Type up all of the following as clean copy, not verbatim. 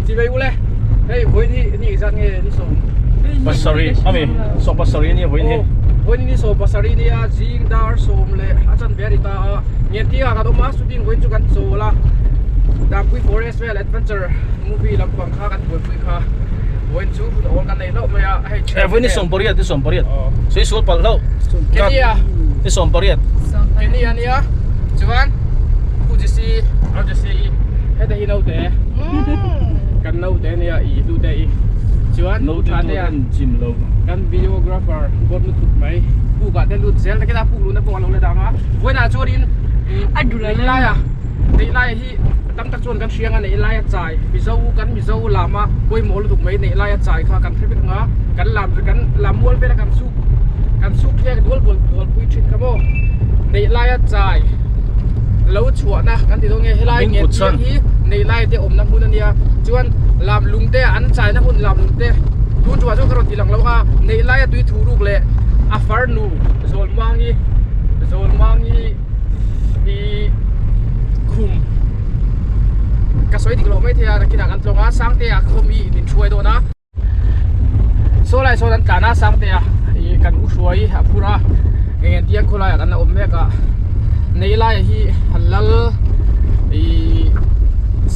Chibai ule hei vawiin hi ni engzat nge ni sawm pasarih ami sawm pasarih ania vawiin hi vawiin ni sawm pasarih nia zing dar sawm leh a chanve a ni ta a Ngentinga kan awm a shooting vawiin chu kan chawl a Dampui forest vel adventure movie lampang kha kan buaipui kha vawiin chu hun awl kan nei hlauh mai a hei eh vawiin ni sawm pariat ni sawm pariat sawi sual palh hlauh Kenia ni sawm pariat Kenia nia chuan Pu Jesse Au Jesse i heta hi naute kan naute nia i hlute i chuan naute tha te tur an chim lo kan videographer bawt lutuk mai puk ah te lut zel takina puk luhna pawh a lo la dang a vawiinah chuanin neih laia neih laia hi tam tak chuan kan hriang a neih laia chai mizo kan mizo lama pawimawh lutuk mai neih laia chai kha kan hre vek ang a kan lam kan lam mual vela kan suk kan suk thleng dual bual bual pui thin kha maw neih laia chai lo chhuahna kan ti dawn nge helai nge tiang hi neih lai te awmna hmun ania chuan lam lung te an chaina hmun lam lung te tun chhuah chu ka rawn ti lang lo a neih laia tui thu ruk leh a farnu Zawlmangi Zawlmangi hi khum ka sawi dik loh maithei a nakinah kan tlawng a Sangtea khawmi min hruai dawn a. Saw lai sawn an tlan a Sangtea ih kan u hruai a phur a eng engtiang khawlaiah kan la awm mek a nei laiah hi lal ih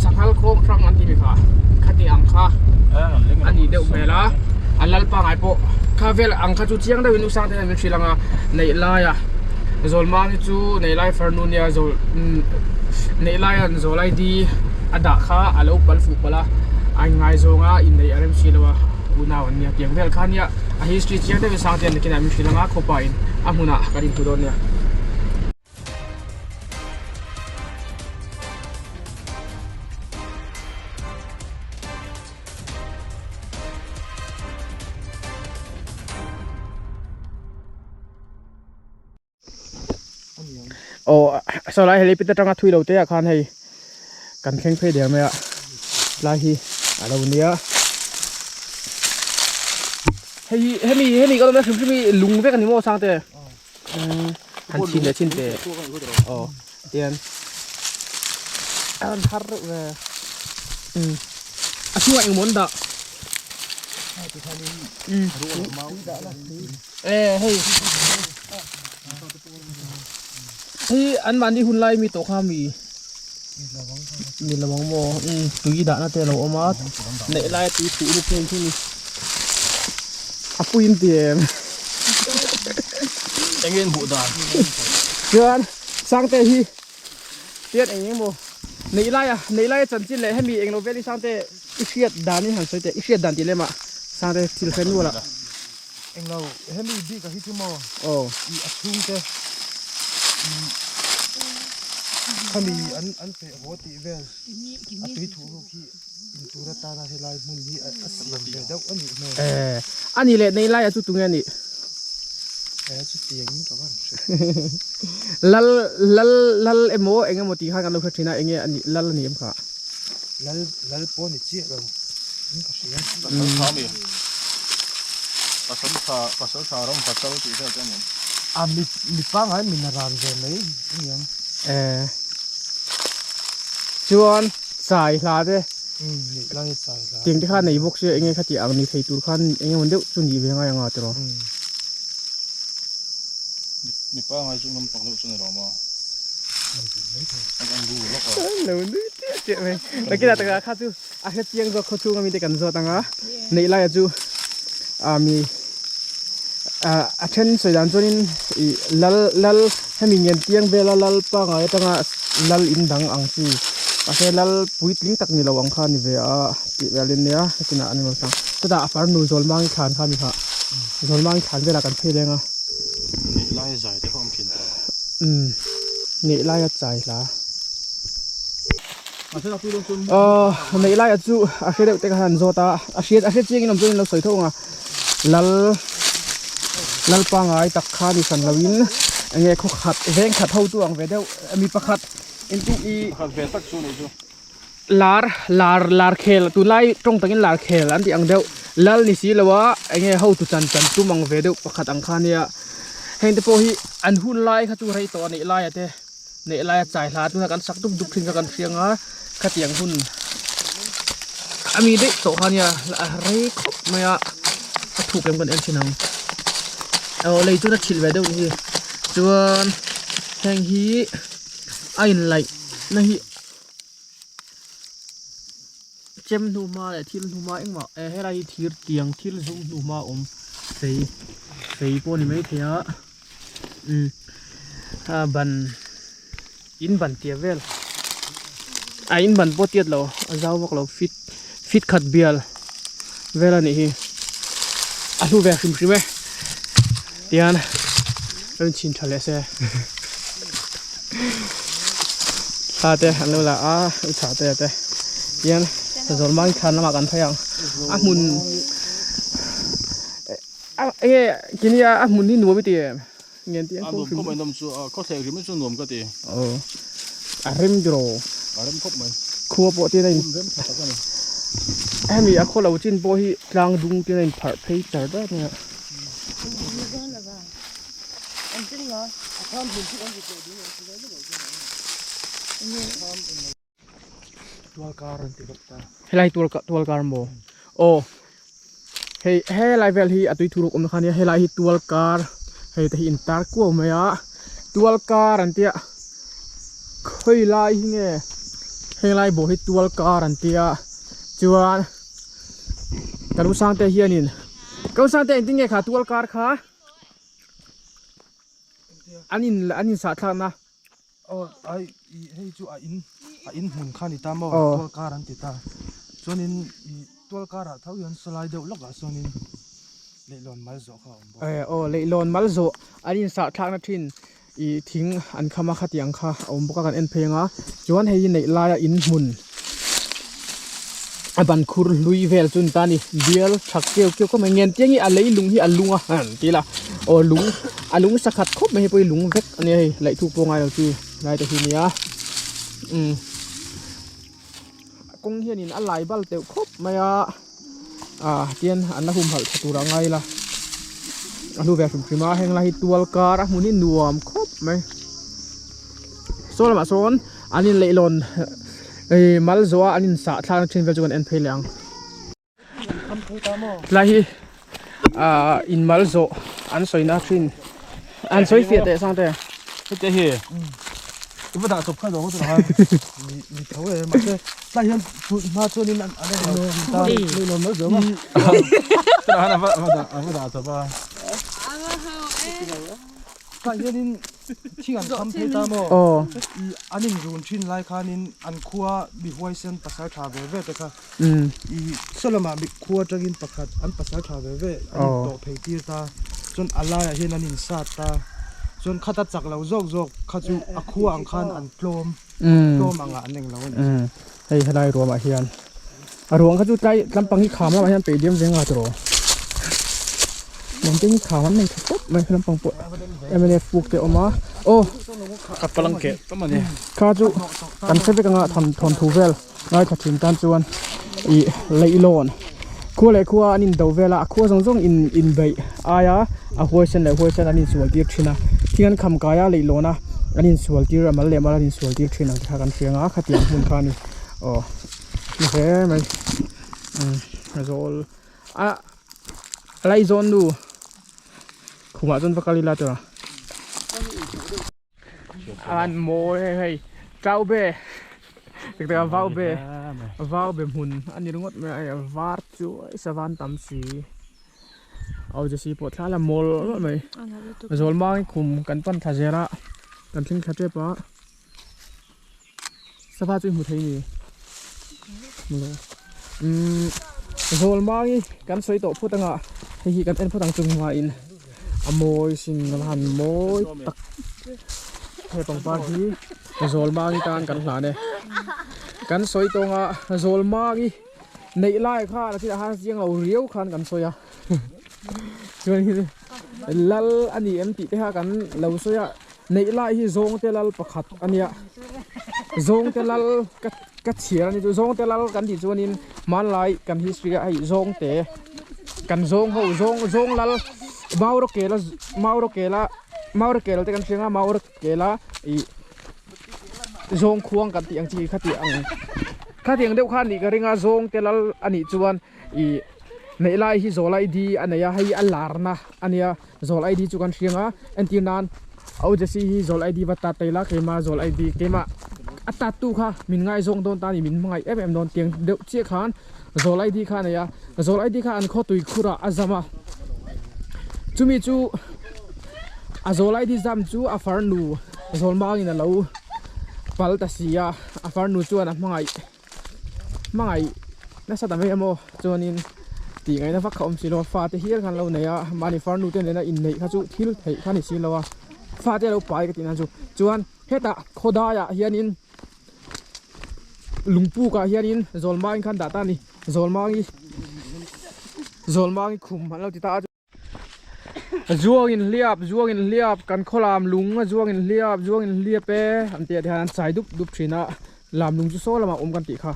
sanghal khawng hrang an ti mi kha khati ang kha a nih deuh hmel a a lal pangai pawh kha vel ang kha chu chiang deuhin u Sangte hian min hrilh ang a neih laia Zawlmang hi chu nei lai farnu nia zawl neih laiah zawl ID a dah kha a lo pal fuh palh a. A inngaizawng a inneih a rem si lo a unau an nia tiang vel kha nia a history chiang deuhin sang te an nakinah min hrilh ang a khawpa in a hmunah kan inhmu dawn nia. Aw saw lai helipad atanga thui lo te ah khan hei kan thleng phei der mai a tlai hi a lo nia hei hi hemi hemi ka lawm hrim hrim hi lung vek a ni maw sang te han chhin leh chhin te aw tian a rawn har reuh ve a chhungah engmaw an dah e hei hei an mahni hun lai mi tawh kha mi mi lo ang maw tui dahna te a lo awm a neih laia tui thuh lup em khi ni a puiin ti em eng nge hmuh dan chuan sangte hi tian eng eng maw neih laia neih laia chanchin leh hemi englo vel hi sangte i hriat danin han sawi teh i hriat dan tih lemah sangte thil hre nual a. Englo hemi bik a hi chu maw aw i a chhungte i khami an an feh haw tih vel a tui thuh ruk hi in tur atana helai hmun hi a siam ve deuh a nih hmel. Eh a nih leh nei lai ah chu tunge a nih? Eh chutiang in ka van hre. Lal lal lal emaw eng emaw tih khan kan lo hre thin a enge a nih lal a ni em kha? Lal lal pawh a ni chiah lo in ka hria. Pasal tha mi pasal tha pasal tha ram vatal tih vel te a ni em? A mi mi pangngai min a ran ve mai a ni ang. Eh chuan chai hla te umm neih lai a chai hla tiang te kha nei bawk sia enge khati ang ni thei tur khan eng emaw deuh chu nih ve ngai anga tiraw. Mi pangngai chu nampang deuh chu ni lo maw? Lo nui chiah chiah mai. Nakinah takah kha chu a hre chiang zawk khaw chhunga mite kan zawt ang a. Neih laia chu ah mi ah a then sawi dan chuanin ih lal lal hemi ngen tiang vela lal pangngai atanga lal in dang ang chi mahse lal puitling tak ni lo ang kha a ni ve a tih velin nia hetinah an rawn sang. Chutah a farnu Zawlmangi thlan kha a ni kha. Zawlmangi thlan velah kan phei leng a. Neih laia zai te kha awm thin ta. Umm neih laia chai hla. Aw neih laia chu a hre deuh te kha han zawt a, a hriat a hre chiang in awm chuan in lo sawi tho ang a. Lal lal pangai tak kha ni hran lo in enge khaw khat veng khat ho tu ang ve deuh mi pakhat inti i Pakhat ve tak chu nih chu. Lar lar lar khel tunlai tawng takin lar khel an tih ang deuh lal ni si lo a enge hotu chan chan tum ang ve deuh pakhat ang kha nia heng te pawh hi an hun lai kha chu rei tawh a neih laia te neih laia chai hla tuna kan sak dup dup thin kha kan hriang a khatiang hun ami daih tawh kha nia a rei khawp mai a a thuk lem kan en thin ang aw lei chuan a chhilh ve deuh hi chuan heng hi a in laih na hi chem hnu hma leh thil hnu hma engmah eh helai hi thir tiang thil zum hnu hma a awm fei fei pawh a ni maithei a umm a ban in ban tia vel a in ban pawh tiat lo a zau vak lo fit fit khat bial vel a nih hi a hlu ve hrim hrim e tian a rawn chhin tha leh se thla te an lo la a u chhah te te tian zawr mang thlan lamah kan phei ang a hmun a enge kini a hmun hi nuam i ti em. Ngen ti ang khawp hrim. A nuam chu a khaw thleng hrim chu nuam ka ti. Aw a rem tiraw. A rem khawp mai. Khua pawh tin a in. Rem tha tak a ni. Hemi a khaw lo chin pawh hi tlang dung tin a in pharh phei char dat mai a. Helai tual tual kar maw aw hei helai vel hi a tui thuruk awmna kha ania helai hi tual kar hei te hi in tar kuau mai a tual kar an tia khawi lai hi nge helai bawh hi tual kar an tia chuan ka lu sang te hianin ka lu sang te engtin nge kha tual kar kha an in an in sah thlakna. Aw ai ih hei chu a in a in hmun kha a ni ta maw tual kar an ti ta chuanin ih tual karah tho hian sawlai deuh lawkah sawnin leihlawn mal zawh kha a awm bawk. Aw leihlawn mal zawh an insah thlakna thin ih thing an kham a khatiang kha a awm bawk a kan en phei ang a chuan hei hi neih laia in hmun a ban khur hlui vel chu ni ta a ni bial tha keu keu khawp mai ngen tiang hi a leilung hi a lung a han ti ila aw lung a lung sakhat khawp mai hei pawh hi lung vek a nia hei laih thuk pawh a ngai lo chi lai te hi a nia umm kawng hianin a lai bal teuh khawp mai a ah tian an la humhalh tha tur a ngai ila a hlu ve hrim hrim a heng lai hi tual kar a hmun hi nuam khawp mai saw lamah sawn an inleihlawn ih mal zawh a an insah thlakna thin vel chu kan en phei leh ang. Tlai hi ah in mal zawh an sawi na thin an sawi fiah teh sang te. Hete hi i va dah chawp kha zawng chu ha. Mi mi tho e mahse tlai hian tun hma chuan in an an lo ta ni lo mal zawh a. Tah han a va a va dah chawp a. Tlai hian in Thing an kham phei ta maw? Aw. I an in run thin lai khanin an khua mi huaisen pasal tha ve ve te kha. I saw lamah mi khua atangin pakhat an pasal tha ve ve an in tawh phei tir ta. Chuan a laiah hian an in sat ta. Chuan khata chak lo zawk zawk kha chu a khua ang khan an tlawm tlawm angah an englo a ni. Hei helai ruamah hian a ruang kha chu tlai tlampang hi kham lamah hian peih diam veng a tawh nuam te hi kham an nei tha khawp mai lampang pawh mnf puk te a awm a aw ka palang keh tam a ni kha chu kan hre vek anga thawn thawnthu vel ngaithla thin tan chuan ih leihlawn khua leh khua an in do vel a a khua zawng zawng in inbeih aia a huaisen leh huaisen an insual tir thin a thing an kham kai a leihlawn a an insual tir a mal leh mal an insual tir thin ang te kha kan hria ang a khatiang hmun kha a ni aw ni hle mai umm zawl a laizawn nu khumah chuan va kal ila tawh an mawi hei hei chau be tak tak a vau be vau be hmun a ni ringawt mai a hei a var chu savan tam si aw jesi pawh thla la mawl mawlh mai zawl mang khum kan pan thla zel a kan thleng thla tep a sava chu i hmu thei ni umm zawl mang hi kan sawi tawh phawt anga hei hi kan en phawt ang chu hmain a mawi sin a han mawi tak he pangpar hi zawl mang hi tan kan hlan e kan sawi tawng a zawl mang hi neih lai khan a thil a han chiang lo riau khan kan sawi a chuan lal a ni em tih te kha kan lo sawi a. Neih lai hi zawngte lal pakhat a nia zawngte lal ka ka chhiar a ni chu zawngte lal kan tih chuanin hmanlai kan history ah hei zawngte kan zawng ho zawng zawng lal maurawkela maurawkela maurawkela te kan hria ang a maurawkela ih zawng khuang kan tih ang chi kha tih ang. Khatiang deuh kha a nih ka ring a, zawng te lal a nih chuan ih neih lai hi zawl ID a nei a, hei a larna a nia, zawl ID chu kan hriang a, entir nan au Jesse hi zawl ID va tat taila keimah zawl ID keimah a tat tu kha min ngaizawng dawn ta a ni, min hmangaih em em dawn tiang deuh chiah khan zawl ID kha a nei a, zawl ID kha an khaw tui khurah a zam a, chumi chu a zawl ID zam chu a farnu zawl mangin a lo pal ta si a. A farnu chuan a hmangaih hmangaih nasa ta mai emaw chuanin tih ngaihna vak kha awm si lo a fate hial khan lo nei a mahni farnu te nena inneih kha chu thil theih kha ni si lo a fate a lo pai ka tih nan chu chuan hetah khawdaiah hianin lungpukah hianin zawlmangin khan dah ta a ni zawlmangi zawlmangi khum an lo ti ta a. Zuang in hliap zuang in hliap kan khaw lam lung a zuang in hliap zuang in hliap e an tih ah te hian an chai dup dup thin a lam lung chu saw lamah awm kan tih kha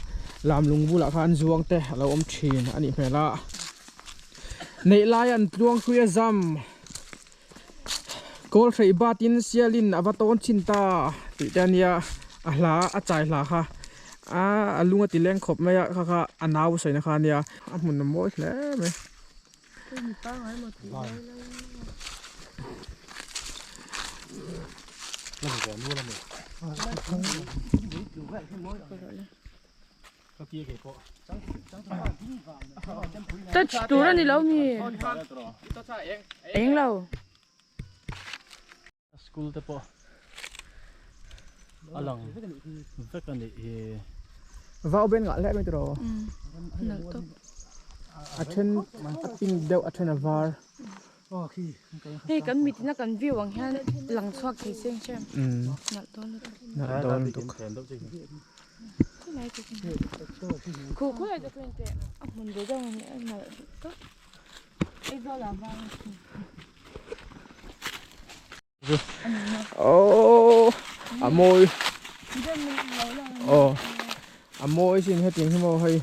lam lung bulah khan zuang te a lo awm thin a nih hmel a neih lai an tluang hrui a zam kawl hreih bat in sial in a va tawn chhin ta tih te a nia a hla a chai hla kha a lung a ti leng khawp mai a kha kha a nau sawi na kha a nia a hmun a mawi hle mai. Touch tur a ni lo mi eng lo. School te pawh a lang vek a nih hi. Vau ben ngah hle mai tiraw? A then a pink deuh a then a var. Hei kan mitin a kan view ang hian lang chhuak thei se ang che. Nalh dawn lutuk. Nalh dawn lutuk. Khu khu lai te khu in teh a hmun ve deuh a ni a nalh tawp. Oh, a mawi. Oh, a mawi sin hetiang hi maw hei.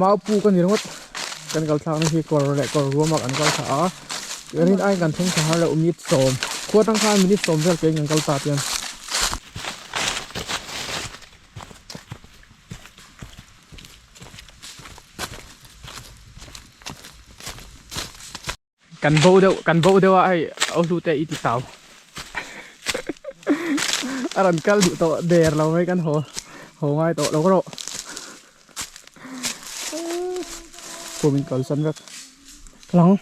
Mau pu ka ni ringawt. Kan kal thlak na hi kawr leh kawr ruam ah kan kal thla a. Rin aiin kan thleng thla har loh minute sawm. Khua tang khan minute sawm vel kein kan kal ta tiang. Kan bo deuh kan bo deuh a hei a hlu te i ti tau a rawn kal duh tawh der lo mai kan haw haw ngai tawh lo rawh pawh min kalsan vek lang.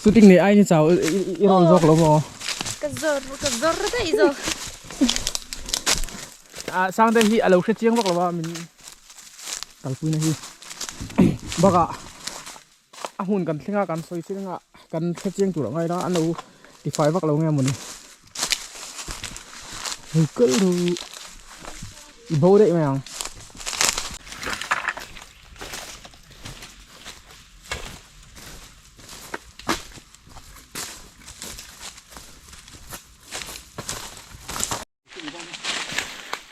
Shooting nei ai ni chau i rawn zawk lo maw? Ka zawr ka zawr daih zawk. A Sangte hi a lo hre chiang vak lo a min kalpuina hi bakah a hmun kan thleng a kan sawi chiang a kan hre chiang tur ang aia an lo tifai vak lo nge mawni. Hei kal ru i bo daih mai ang.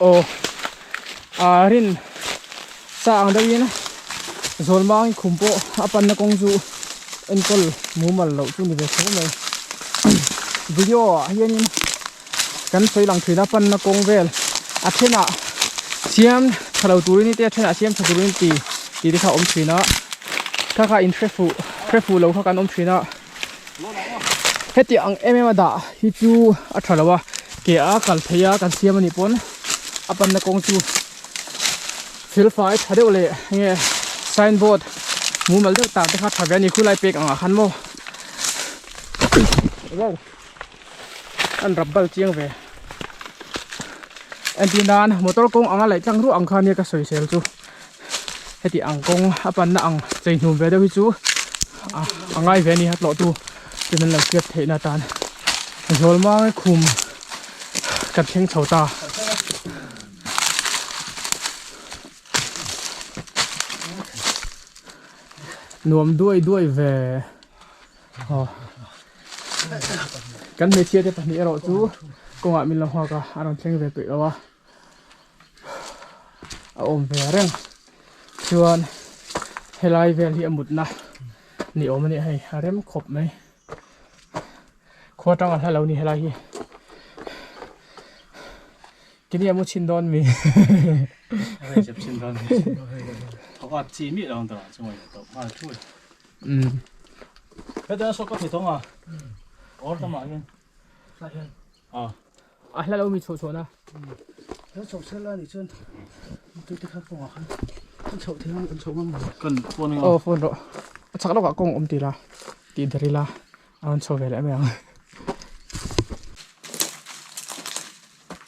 Aw ah rin sa ang deuhin zawlmang khum pawh a panna kawng chu enkawl mumal loh chu ni ve tho mai video ah hianin kan sawi lang thin a panna kawng vel a thenah siam tha lo turin te a thenah siam tha turin ti tih te kha a awm thin a kha kha in hre fuh hre fuh lo kha kan awm thin a. Heti ang em em a dah hi chu a tha lo a, ke a kal thei a kan siam a nih pawn a panna kawng chu thil fai tha deuh leh enge sign board mumal deuh tak te kha tha ve a ni khulai pek ang ah khan maw wow an rap bal chiang ve entir nan motor kawng anga laih tlang ruah ang kha nia ka sawisel chu. Heti ang kawng a panna ang chei hnum ve deuh hi chu a ngai ve a ni a tlawh tu ten an lo hriat theih na atan Zawlmang khum kan thleng chho ta. Nuam duai duai ve aw kan hmeichhia te pahnih erawh chu kawngah min lo nghak a a rawn thleng ve peih lo a. a awm ve reng chuan helai vel hi a mutna ni awm a ni hei a rem khawp mai khua tang a hla lo ni helai hi. Kini a mu chhin dawn mi. Hei chep chhin dawn mi. Thawk a chi mi lo ang tawh chu ngai tawh nghal thui. Um. Heta saw ka thei thawng a. Or tamah hian. A hla lo mi chhoh chhoh na. Lo chhoh sel a nih chuan tui te kha kawngah khan kan chhoh thei ang kan chhoh ngam ang. Kan phone anga. Aw phone rawh. A chak lawkah kawng awm tila tih der ila a rawn chho ve leh mai ang.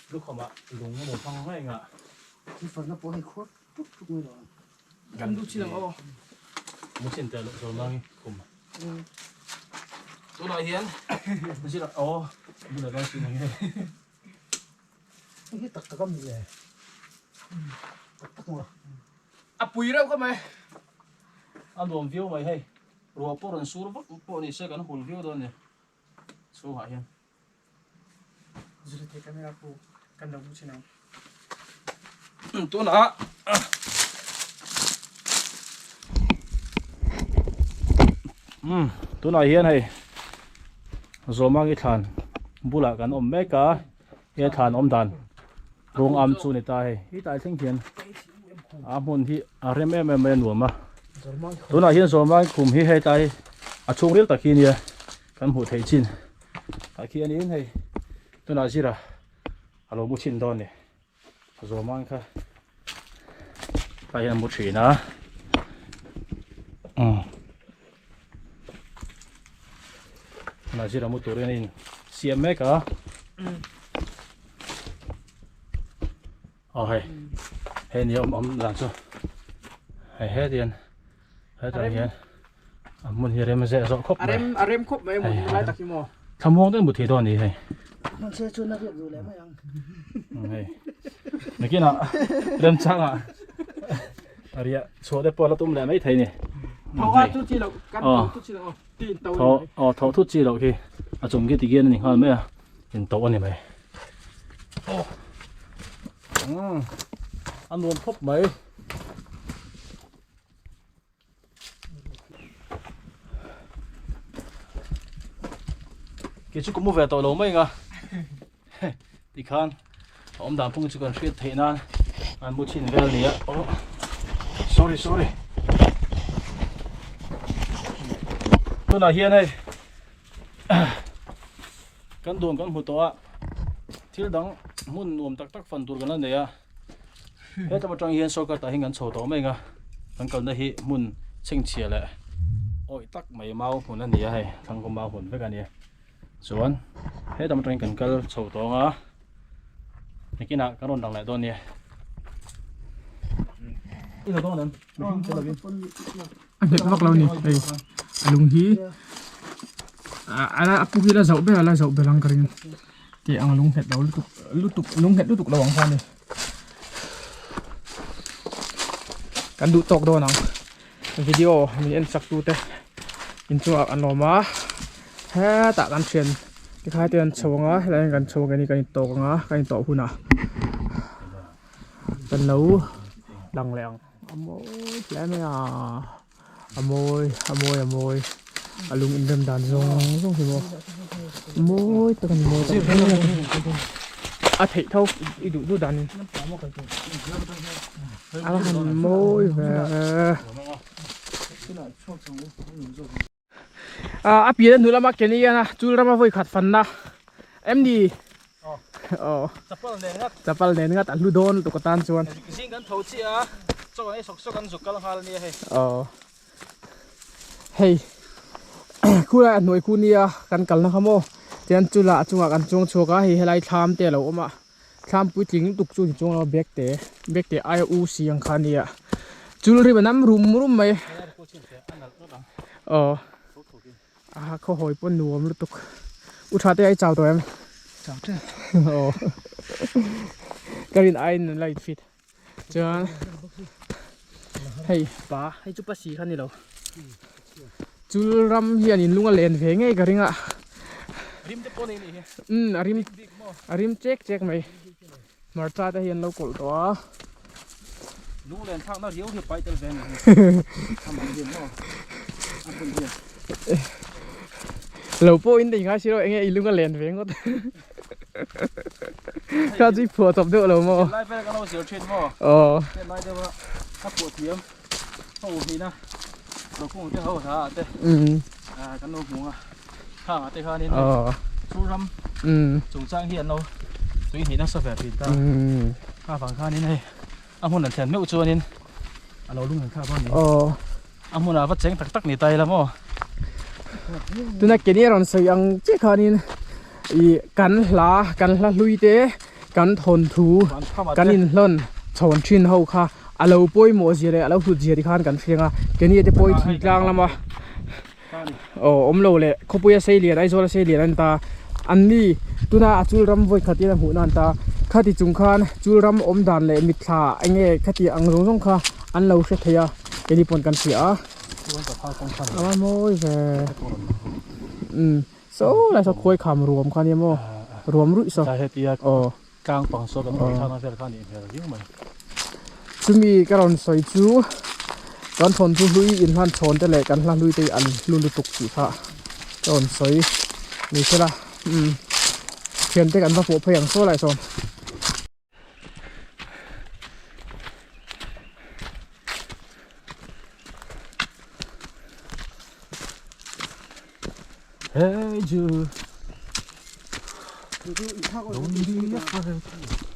Lukhawmah lung emaw hmang mai engah. Thil farna pawh hei khuar tuk tuk mai lo ang. Kan duh chin ang aw. Mu chin teh loh zawm nang i khum. Tunah hian zira aw bulah dawn chin ang e. Hei hi tak tak a mi le. Tak tak maw. A pui reuh kha mai. A nuam viau mai hei. Ruah pawh rawn sur vak pawh ni se kan hul viau dawn a ni chhungah hian. Zira thei camera pu kan lo mu chin ang. Tunah um tunah hian hei Zawmangi thlan bulah kan awm mek a he thlan awm dan rawng am chu ni ta hei hetlai thleng hian a hmun hi a rem em em mai a nuam a tunah hian Zawmangi khum hi hetlai a chhungril tak hi nia kan hmuh theih chin tah khianin hei tunah zira a lo mu chhin dawn a ni zawm ang kha tah hian a mu thin a umm tunah zira mu turin a in siam mek a aw hei hei ni awm awm dan chu hei hetian hetah hian a hmun hi rem zeh zawh khawp mai a rem khawp mai hmun lai tak hi maw thlamuang deuh mu thei dawn a ni hei hmanse chuan a riak duh leh mai ang hei nakinah remchangah a riah chhuah te pawh la tum leh mai thei ni tho a chu chi loh kan tho thu chi loh ti in to tho aw tho thu chi loh khi a chung khi tigian a ni nghal mai a in to a ni mai aw a nuam khawp mai. Kei chu ka mu ve tawh lo mai anga tikhan a awm dan phung chu kan hriat theih nan an mu chhin vel nia oh sorry sorry tunah hian hei kan dun kan hmu tawh a thil dang hmun nuam tak tak fan tur kan la nei a. Hetlama atang hian shortcut ah hian kan chho tawh mai ang a kan kalna hi hmun chhengchhia leh awih tak mai mau hmun a ni a hei thlang mau hmun vek a ni a chuan hetlama atangin kan kal chho tawh ang a nakinah kan rawn lang leh dawn a nia. A nghet vak lo a ni hei a lung hi a pu hi la zauh ber a la zauh ber ang ka ring. Tih ang lung nghet lo lutuk lutuk lung nghet lutuk lo ang kha a ni. Kan duh tawk dawn ang video min en chak tute inchungah an awm a hetah kan thian tikhai te an chho ang a helai hian kan chho ang keini kan intawk ang a kan intawh hunah kan lo lang leh ang a mawi hle mai a. A mawi a mawi a mawi a lung inrem dan zawng zawng hi maw mawi tak a ni mawi tak a theih tho i duh duh danin a va han mawi ve a pian a hnu lama ke ni hian a chul rama vawi khat fanna em ni aw chapal nen ngat a hlu dawn lutuk atan chuan zing kan tho chiah a chaw an ei sawk sawk an zuk kal nghal ania hei aw hei khulai a hnuai khu nia kan kalna kha maw tian chula a chungah kan chuang chhuak a hei helai thlam te a lo awm a thlam puitling lutuk chu ni chuang lo bag te bag te aia u si ang kha ania chul rim a nam rum rum mai aw. A khaw hawi pawh nuam lutuk. U tha te ai chau tawh em? Chau tep. Aw. Ka rin aiin an la in fit. Chuan hei pa hei chu pasi kha ni lo. Chul ram hian in lung a len ve ngei ka ring a. Rim te pawh nei ni hi. Um a rim a rim chek chek mai. Hmarcha te hi an lo kawlh tawh a. Lunglen thlak na riau hi pai tel ve ni hi. Amah hian maw a hun hian. Lo pawh in nei ngai si lo enge i lung a len ve ngawt. Kha chu i phuah chawp deuh lo maw? Lai vel kan lo zir thin maw? Aw. Heng lai deuha a phuah thiam ho hina Rokhung te ho hla ah te kan lo hmu a khang ah te khanin chu ram chungchang hi an lo tui hnih nasa ve thin ta kha vang khanin hei a hmun an thlen meuh chuanin a lo lung an thlak a ni a hmunah va cheng tak tak ni ta ila maw tuna keni a rawn sawi ang chiah khanin ih kan hla kan hla hlui te kan thawnthu kan inhlawn chhawn thin ho kha a lo pawimawh zia leh a lo hlut zia ti khan kan hriang a keni te pawh hi thingtlang lama aw awm lo leh khawpuia sei lian Aizawl a sei lian a ni ta an ni tuna a chul ram vawi khat in a hmuh na a ni ta khati chung khan chul ram awm dan leh mitthla eng nge khati ang zawng zawng kha an lo hre thei a keni pawn kan hria a a mawi ve umm saw lai saw khuai kham ruam kha nia maw ruam ruih saw aw. Tlang pang saw kan rawn thlakna vel kha a nih hmel viau mai. Chumi ka rawn sawi chu kan thawnthu hlui inhlan chhawn te leh kan hla hlui te hi an hlu lutuk tih kha ka rawn sawi ni sela umm thiante kan va pawh phei ang saw lai sawn. Hey Jude, don't be afraid.